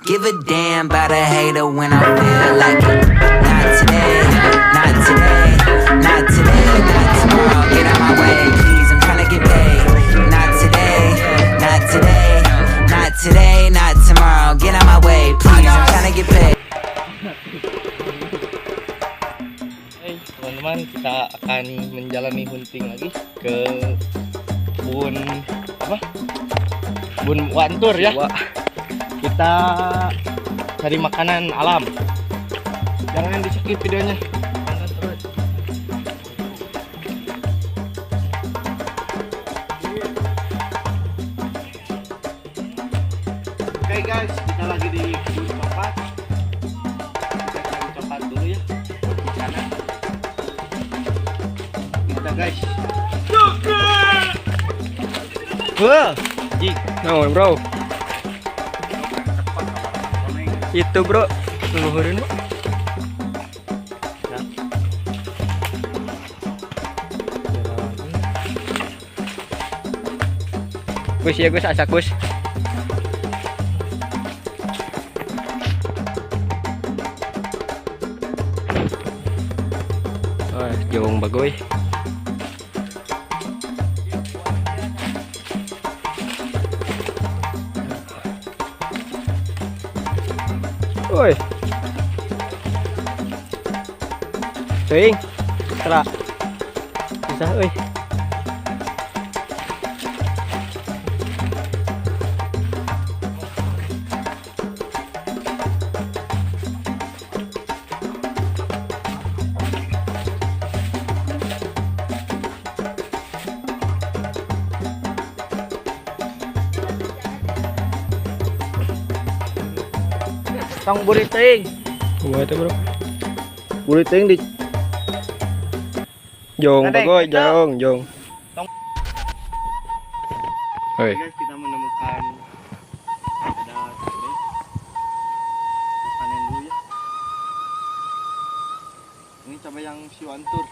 Give a damn about a hater when I feel like it. Not today, not today, not today, not tomorrow. Get out my way, please. I'm tryna get paid. Not today, not today, not today, not tomorrow. Get out my way, please. I'm tryna get paid. Hey, teman-teman, kita akan menjalani hunting lagi ke kebun apa? Kebun Wantur ya. Kita cari makanan alam. Jangan di skip videonya. Tonton terus. Oke guys, kita lagi di kebun coklat. Kita cari coklat dulu ya buat makanan. Kita guys. Wah, jing. No, bro. Itu bro, leluhurin. Ya. Gus ya Gus, asak Gus. Oh, jauh bagoy. Oi. Cuing. Tera. Susah euy. Tong buriting. Kumaha teh, Bro? Buriting di Jong Nadeng, bagoy, itu. jong, jong. Tong. Oi. Guys, kita menemukan ada cabai. Kita panen dulu ya. Ini cabai yang siwantur.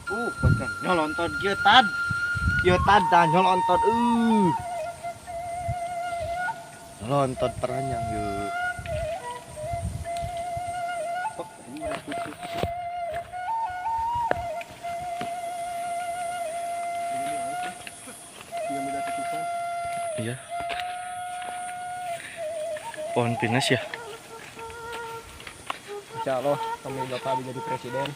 Pocong nyolontot kieu tad. Kieu tad dah nyolontot. Nyolontot peranjang yeuh. Pok, ini merah putih. Iya. Pohon pinus ya. Insya Allah kami bapak bisa jadi presiden.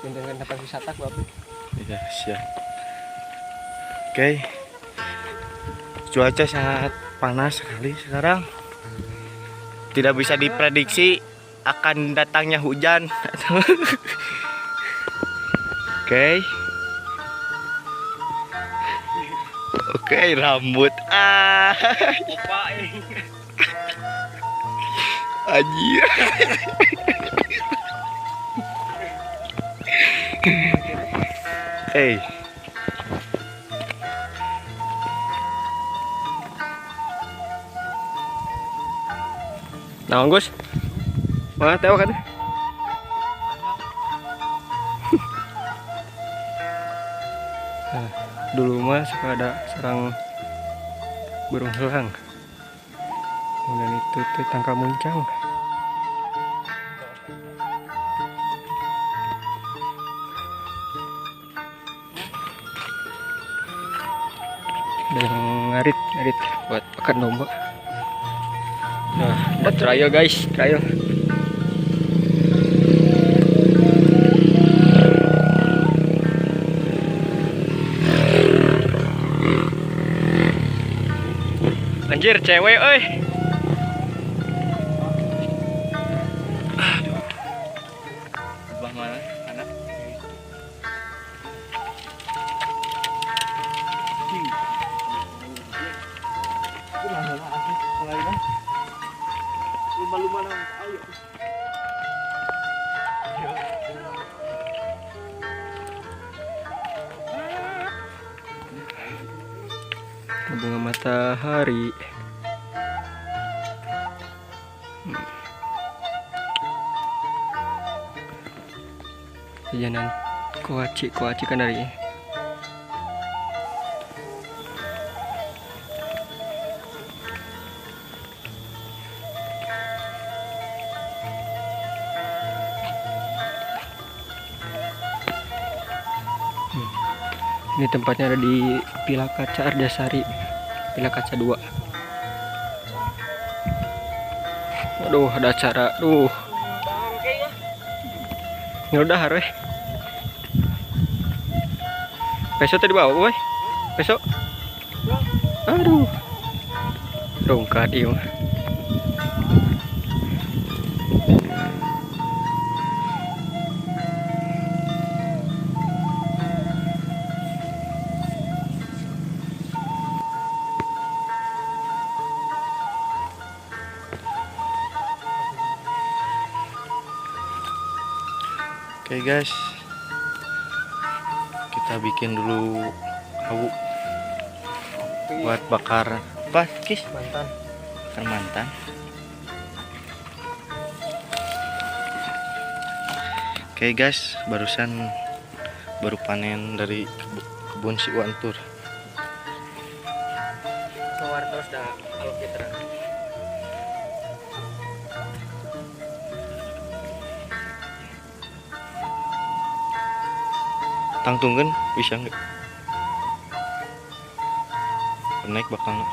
Pinterkan tempat wisata bapak. Iya, siap. Oke. Cuaca sangat panas sekali sekarang. Tidak bisa diprediksi akan datangnya hujan. Oke. Oke, rambut. Ah. Anjir. Hey. Nah, Gus. Mana tewak kan? Nah, dulu mah suka ada sarang burung helang. Kemudian itu tuh tangkal muncang. Ada yang ngarit-ngarit buat pakan domba. Nah, ada trial guys, trial. Anjir, cewek euy. Sebelah mana? Kanan. Lumba-lumba nang ayo. Bunga matahari. Jajanan kuaci, kuaci kan dari Ini tempatnya ada di Villa Kaca Arjasari, Villa Kaca 2. Aduh, ada acara. Duh. Ini udah harus. Besok tadi bawa, boy. Besok. Aduh. Rongkat ieu mah. Oke guys, kita bikin dulu hawu buat bakar apa, Kis? Mantan. Bakar mantan. Oke guys, barusan baru panen dari kebun si Wantur. Keluar terus dah kalau kita. Tangtungkan bisa nggak? Naik bakal nggak?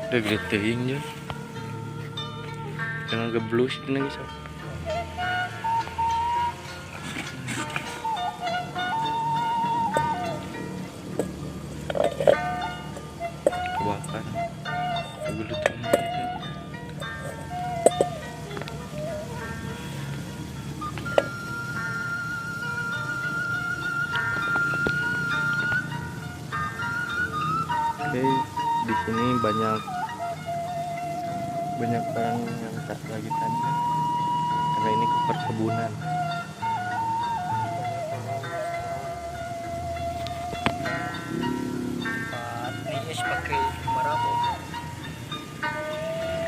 Udah gede teuing nya. Jangan geblus ini guys. Kebakar. Gelut. Oke, di sini banyak orang yang tak lagi tani karena ini ke perkebunan.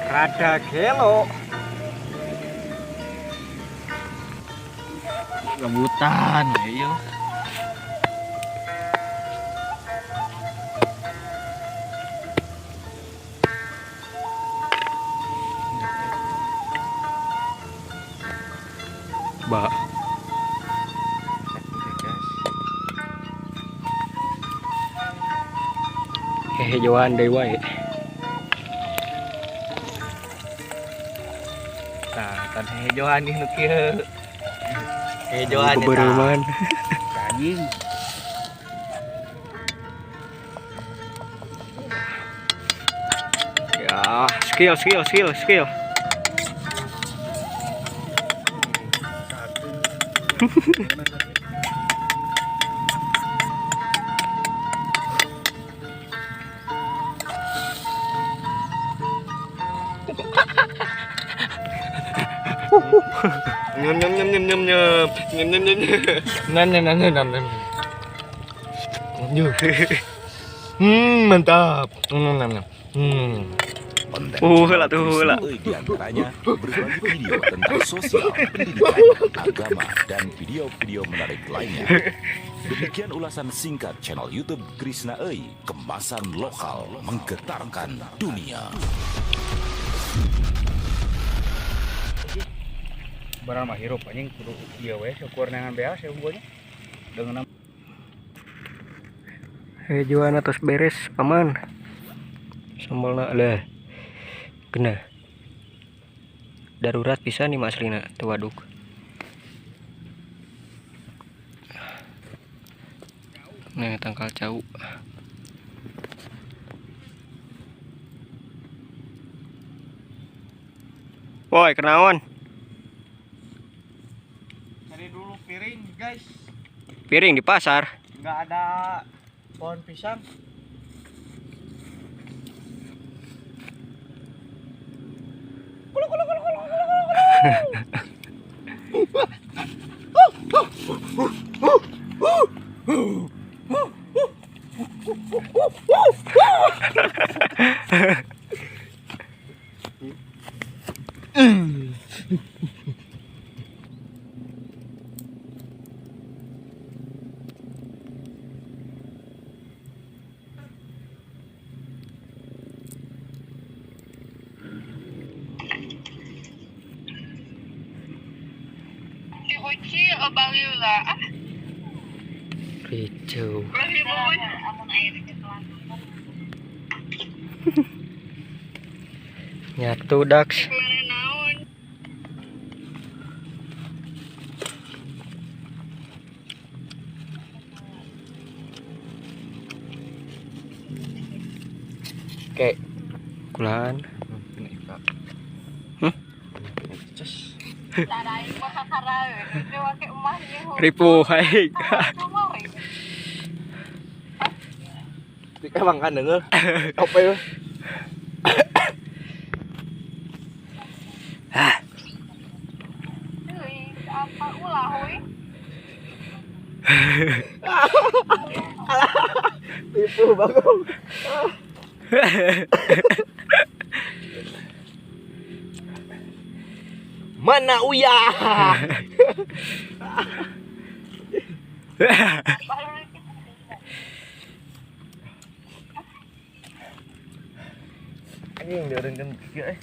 Rada gelo. Rambutan, ayo. Ba. Hehe jauhan deui wae. Tah, kan hejoan nih nu kieu. Hejoan eta. Bebereuman. Anjing. Ya, skill skill skill skill. Nyem nyem nyem nyem nyem nyem nyem nyem nyem nyem nyem nyem nyem nyem nyem. Mantap. Lah tuh lah. Di antaranya berbagi video tentang sosial, pendidikan, agama, dan video-video menarik lainnya. Demikian ulasan singkat channel YouTube Krisna Euy, kemasan lokal menggetarkan dunia. Barang mah hirup anjing kudu ieu we syukur neangan beas ya unggulnya. Dengan hejoan atos beres paman. Sambalna lah. Kena. Darurat pisan nih aslina teu waduk. Nah, tangkal cau. Woi, kenaon? Cari dulu piring, guys. Piring di pasar. Nggak ada pohon pisang. Kucil baliula ah. Ricu. Leuwih. Nyatu Dax. Mere naon? Oke. Kulan. Hmm? Tarai mah kakaraeun. Teu make emah ieu. Ripu hai. Emang kan denger. Apa ya? Euy, apa ulah we? Tipu bagong. Mana Uya? Anjing dieureunkeun kieu eh.